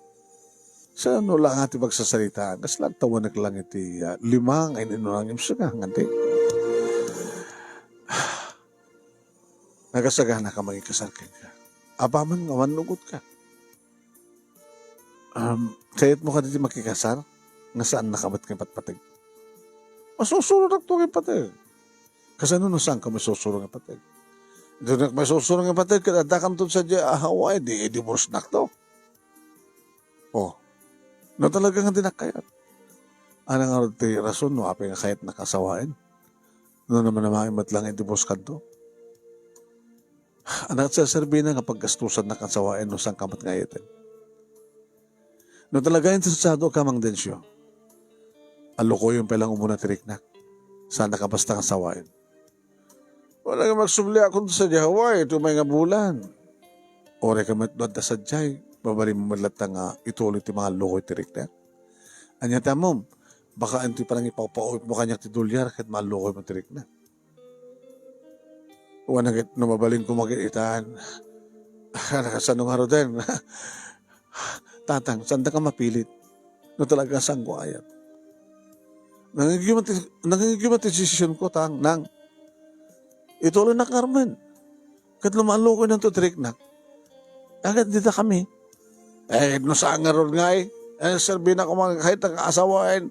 Saan no la nga ti pagsasaritaan, kasla agtawenek lang iti, ah, lima nga in-inunang imsaka, nga di. Nagasaganaka mangikasar kenka. Apaman nga mannugotka. Um, kayatmo kadi ti makikasar nga saannaka met nga ipatpateg? Masusuronak to nga ipateg. Kasano no saanka masusurong nga ipateg? Dinak masusurong nga ipateg, ket addakanto sadiay a Hawaii, di, i-divorcenak to. Oh, no talaga nga dinak kayat. Ania ngarud ti rason no apay nga kayatnak a sawaen? No namanamangin met lang i-divorcekanto? Ania ti serbina nga paggastusannak a sawaen no saanka met nga ayaten? No talaga interesadoka, Mang Dencio, allukoyem pay lang umuna ti riknak. Saannaka basta nga sawaen. Wen nga, agsubliakon sadiay Hawaii iti umay nga bulan. Uray ka met no adda sadiay, mabalinmo met latta nga ituloy ti mangallukoy ti riknak. Ania ti ammom, baka intoy panangipaupaupmo kaniak ti dolyar ket maallukoymo ti riknak. Wen ket no mabalinko makitaan, kasano ngaruden? Tatang, saandaka mapilit no talaga saanko ayat. Nangigyo man ti, nangigyo man ti desisionko, Tang, nang ituloynak ngarud. Ket no maallukoynanto ti riknak, agat dita kami. Eh, no saan ngarud ngay, eh, serbina koma nga kayatnak a sawaen.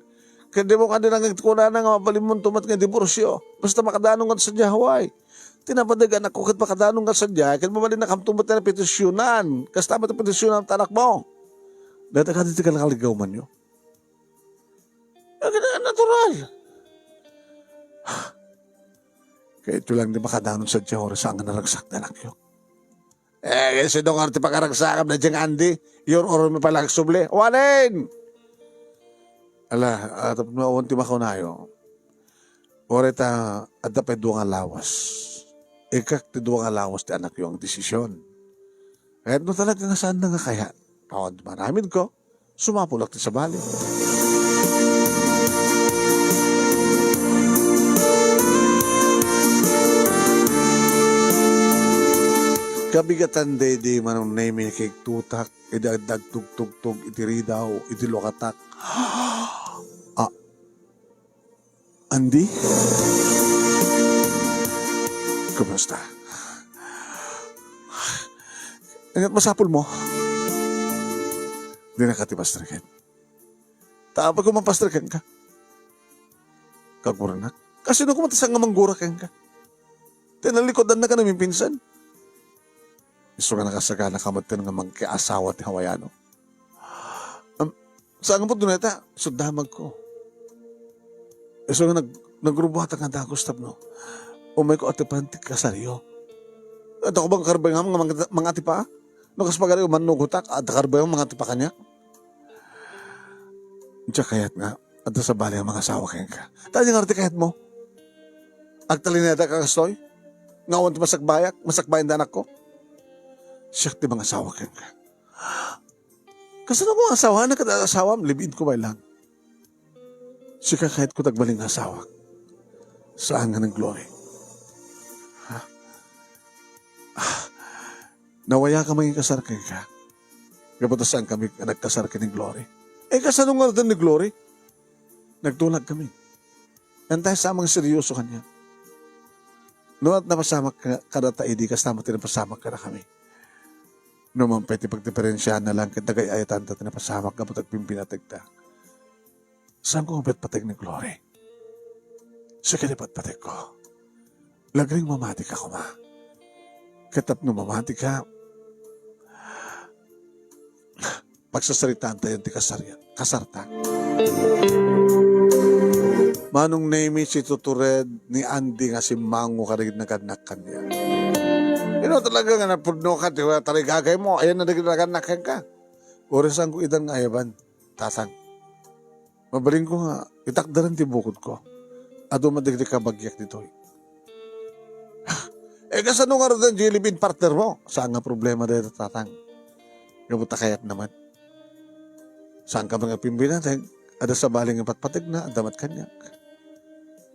Ket dimo kadi nangkunana nga mabalinmonto met nga diborsio. Basta makadanon nga sadiay Hawaii. Ti napadeg anakko ket makadanon nga sadiay, ket mabalinnakamto met nga petisionan. Kasta met ti petisionan ti anakmo. Dayta kadi ti kalkalgawmanyo. Agna natural. Kayatyo lang ti makadanon sadiay, uray saan nga naragsak ti anakyo. Eh, sino nga ti pakaragsakam na dyan, Andy? Iyur-urmi pay lang agsubli. Walin! Ala, ah, tapno awan ti makunayo. Uray ta, adda pay dua nga lawas. Ikkak ti dua nga lawas ti anakyo nga desisyon. Kayat no talaga nga saanna nga kayat, awan ti maramidko. Sumapulak ti sabali. Kabigatan daydi, Manong Nemy, kay tutak, idi adda agtugtugtog iti ridaw, iti lukatak. Ah, Andy? Kumusta? Ingat masapulmo? Dinaka ti pastreken. Ta apay ko mapastreken ka? Kaguranak. Kasino ko matasang nga manggura kenka? Ti nalikudanna ka na mipinsan. Isu nga nakasagana ka met nga mangkiasawa ti Hawaiano. Am, saan nga pudno neta? Isu damagko. Isu nga nag-, nagrubuatak nga dagus tapno umayko atipan ti kasaryo. Adda ko bang karbengam nga mang-, mangatipa? No kas pagari, umannugotak, adda karbengam nga mangatipa kaniak? Diak kayat nga adda sabali nga mangasawa kenka. Ta ania ngarud ti kayatmo? Agtalinaedaka kastoy? Nga awan ti masakbayak, masakbayan ti anakko? Siak ti mangasawa kenka. Kasano ko nga asawa? Ket asawam, live-in ko pay lang. Sika kayatko ti agbalin nga asawak. Saan nga ni Glory. Ha? Ah, nawayaka mangikasar kenka. Gapu ta saan kami nagkasar ken ni Glory. Eh, kasano ngaruden ni Glory? Nagtulag kami. Anta sa mangseryoso kaniak. No, napasamak ka, kadata idi, kasta met ti napasamak kadakami. No man pay ti pagdiferensiaanna lang ket nagay-ayatanta ti napasamak gapu ta agbimbinategta. Saanko nga patpateg ni Glory? Sika ti patpategko. Lagring mamatika koma. Ket tapno mamatika, pagsasaritaantayon ti kasarya-, kasarta. Manong Nemy, situtured ni Andy nga simmango kadagiti nagannak kaniak. Ino talaga nga napudno ka ti tarigagaymo? Ayan na dagiti nagannak kenka. Uray saanko idan nga ayaban, tatang. Mabalinko nga itakderen ti bukodko. Adu met dagiti kabagiak ditoy. E, kasano ngarud dayta live-in partner mo? Saan nga problema dayta, tatang? Gapu ta kayatna met. Saanka met nga pimpinateg, adda sabali nga patpategna, adda met kaniak.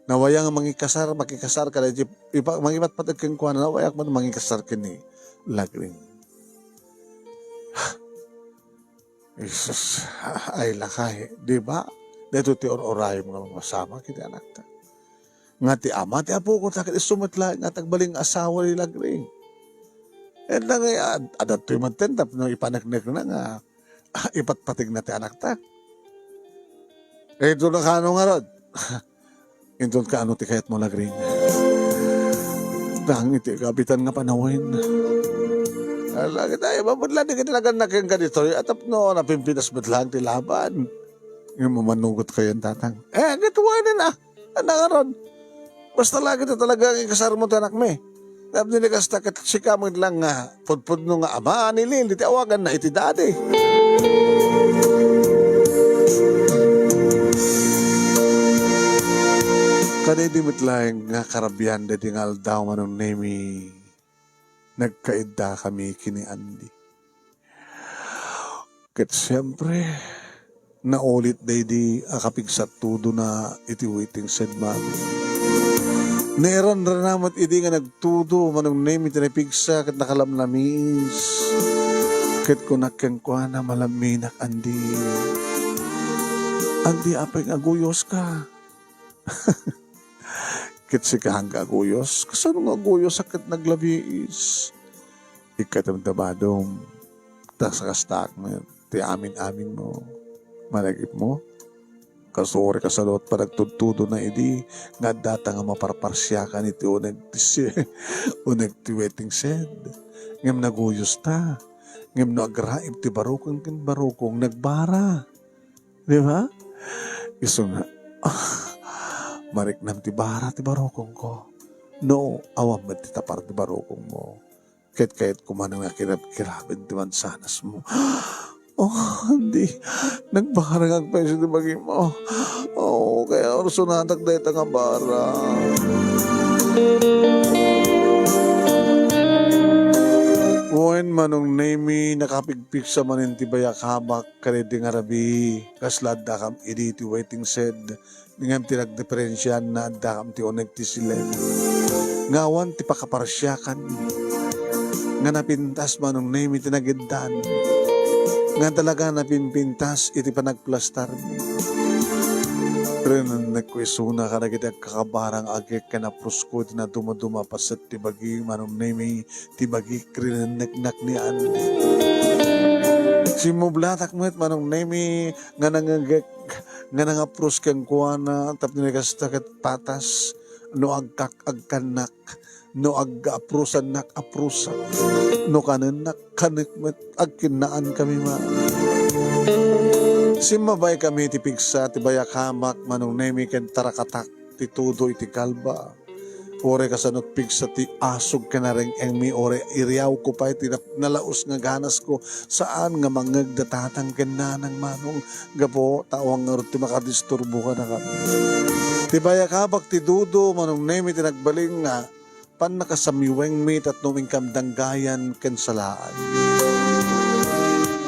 Nawaya nga mangikasar, makikasar kadaydi ipa-, mangipatpateg kenkuana, nawayak met mangikasar ken ni Lagring. Jesus, ay lakay, di ba? Daytoy ti ur-urayem nga mapasamak iti anakta. Nga ti ama ti apoko ta ket isu met laeng nga agbalin nga asawa ni Lagring. Ket nang, ad-, adda toy met tapno ipaneknekna nga ipatpategna ti anakta. Ito na kano ngarud. Inton kaano ti kayatmo, Lagring? Tang iti kabitan nga panawen. Ala, kita, iba met la, di kita nagannak kenka ditoy, tapno napimpinas met laeng ti laban. Ngem manugot kayan, tatang. Eh, agatuanen a. Ania ngarud? Basta la ket talaga nga ikasarmo ti anakmi. Tapno ni kasta ket sika met laeng nga pudpudno nga ama ni Lily ti awaganna iti daddy. Kadaydi met laeng nga karabian daydi nga aldaw, Manong Nemi, nagkaiddakami ken ni Andy. Ket siempre, naulit daydi a kapigsat tudona iti waiting shed, mami. Nairanrana met idi nga nagtudo, Manong Nemi, ti napigsa ket nakalamlamiis. Ket kunak kenkuana, "Malamminak, Andy. Andy, apay nga aguyoska?" Ket sika nga aguyos, kasano nga aguyosak ket naglamiis? Ikadamdamadum, ta kastaak met ti amin-aminmo. Managipmo? Kasuri kasano ti panagtudtudona idi nga addata nga maparparsiakan iti uneg ti si-, uneg ti waiting shed. Ngem naguyosta. Ngem no agraib ti barukong ken barukong, nagbara. Di ba? Isu nga, ah, mariknam ti bara ti barukongko. No, awan met ti tapar ti barukongmo. Ket kayatko man nga kirabkiraben ti mansanasmo. Oh, Andy, nagbarangak pay isu ti bagimo. Oh, kaya ursunatak dayta nga bara. Wen, Manong Nemi, nakapigpigsa manen ti bayak-abak kadaydi nga rabii, kasla addakam idi ti waiting shed, ngem ti nagdiferensiaanna, addakam ti uneg ti siled. Nga awan ti pakaparsiakan, nga napintas, Manong Nemi, ti nagiddan, nga talaga napimpintas iti panagplastarmi. Rinennekko isuna kadagiti agkakabara nga agek ken aprosko iti nadumaduma a paset ti bagi, Manong Nemi, ti bagik rinenneknak ni Andy. Simmublatak met, Manong Nemi, nga nangngegek, nga nangapros kenkuana, tapno ni kasta ket patas, no agkak-agkannak, no ag-aprosannak, aprosak, no kanennak, kanek met, agkinnaankami man. Simmabaykami ti pigsa ti bayak-abak, Manong Nemi, ken tarakatak ti tudo iti kalba. Uray kasano ti pigsa ti asog ken nareng-engmi, uray iriawko pay ti nap-, nalaus nga ganasko, saan nga mangngeg da tatang ken nanang, Manong, gapu ta awan ngarud ti makadisturbo kadakami. Ti bayak-abak ti tudo, Manong Nemi, ti nagbalin nga pannakasamiwengmi tapno inkam danggayan ken salaan.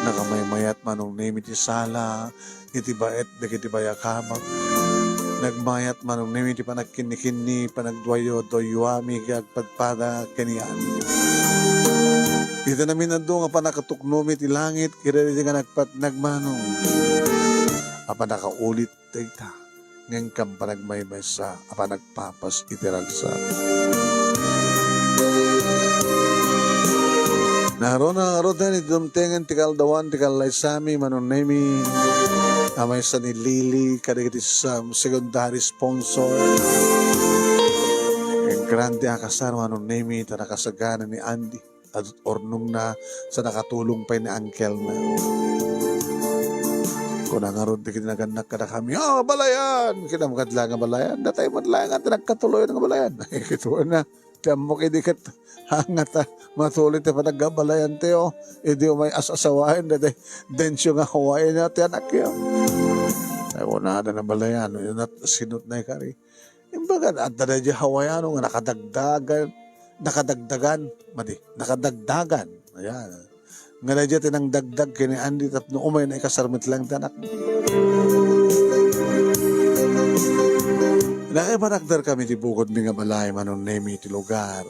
Nakamaymayat, Manong Nemi, ti sala iti baet dagiti bayak-abak. Nagmayat, Manong Nemi, ti panagkinnikinni, panagduayo-duayoami iti agpadpada ken ni Andy. Iti naminadto nga pannakatuknomi ti langit, kadagiti nga nagpatnag, Manong, a pannakaulit dayta, ngem inkam panagmaymaysa a panagpapas iti ragsak. Naruna ngaruden iti dumtengen ti kaaldawan ti kallaysami, Manong Nemi, a maysa ni Lily kadagiti sam-, secondary sponsor. Ken grande a kasar, Manong Nemi, ta nakasagana ni Andy. Adtoy urnongna sa nakatulong pay ni uncle-na. Kuna ngarud dagiti nagannak kadakami, "Ah, balayan!" Kinamkad la nga balayan. Datay met la nga ti nagkatuloyan nga balayan. Kituan na. Ti ammok idi ket hangata matuli ti panagabalayan ti, oh. Idi umay as-asawaen daydi Dencio nga Hawaiian ti anakyo. Ay, kunada na balayan, no, inat-, sinot na ikari. Imbaga, adda daydi Hawaiano nga nakadagdagan. nakadagdagan, madi, nakadagdagan. Ayan. Nga daydiay ti nangdagdag ken ni Andy tapno umay naikasar met laeng ti anak. Nakaipanagdarkami ti bukodmi nga balay, Manong Nemi, iti lugar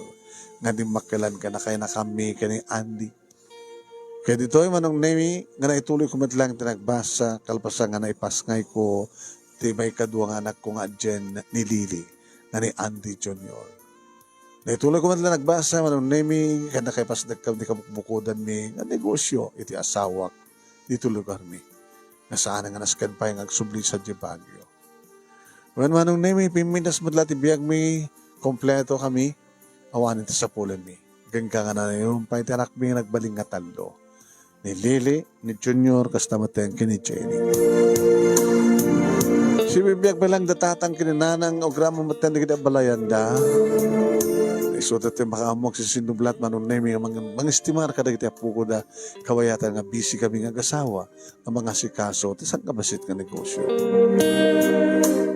nga dimmakkelan ken nakainakammi ken ni Andy. Ket ditoy, Manong Nemi, nga naituloyko met laeng ti nagbasa, kalpasan nga naipasngayko ti maikadua nga anakko nga adien ni Lily, nga ni Andy Junior. Naituloyko met laeng nagbasa, Manong Nemi, ken nakaipasdakkel ti kabukbukodanmi nga negosio iti asawak ditoy lugarmi, nga saan nga nasken pay nga agsubli sadiay Baguio. Wen, Manong Nemi, pimmintas met la ti biagmi, kompleto kami, awanen ti sapulanmi. Ken ka nga nanayuron pay ti anakmi nga nagbalin nga tallo, ni Lily, ni Junior, kasta met ken ni Jenny. Sibibiag met laeng da tatang ken ni nanang nga agraman met dagiti abalayanda. Isu ti makaammo agsisinublat, Manong Nemi, nga mang-, mangestimar kadagiti appokoda, kabayatan nga busy kami nga agasawa nga mangasikaso ti sangkabassit nga negosio.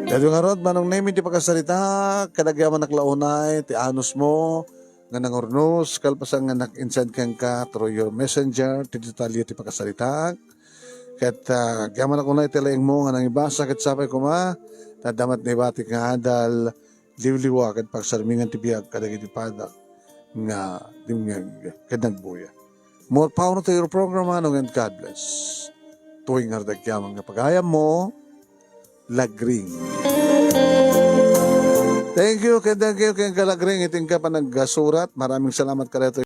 Daytoy ngarud, Manong Nemi, ti pakasaritak, ket agyamanak la unay ti anusmo nga nangurnos, kalpasan nga nag-insend kenka through your messenger ti detalye ti pakasaritak. Ket, ah, agyamanak unay ti laingmo nga nangibasa, ket sapay koma ta adda met naibatik nga adal, liwliwa ket pagsarmingan ti biag kadagiti padak nga dimngeg ket nagbuya. More power to your program, Manong, and God bless. Tuwing nga dagyaman nga pagayammo, Lagring. Thank you, ken thank you, ken ka Lagring, iti inka panagsasurat. Maraming salamat kadaytoy.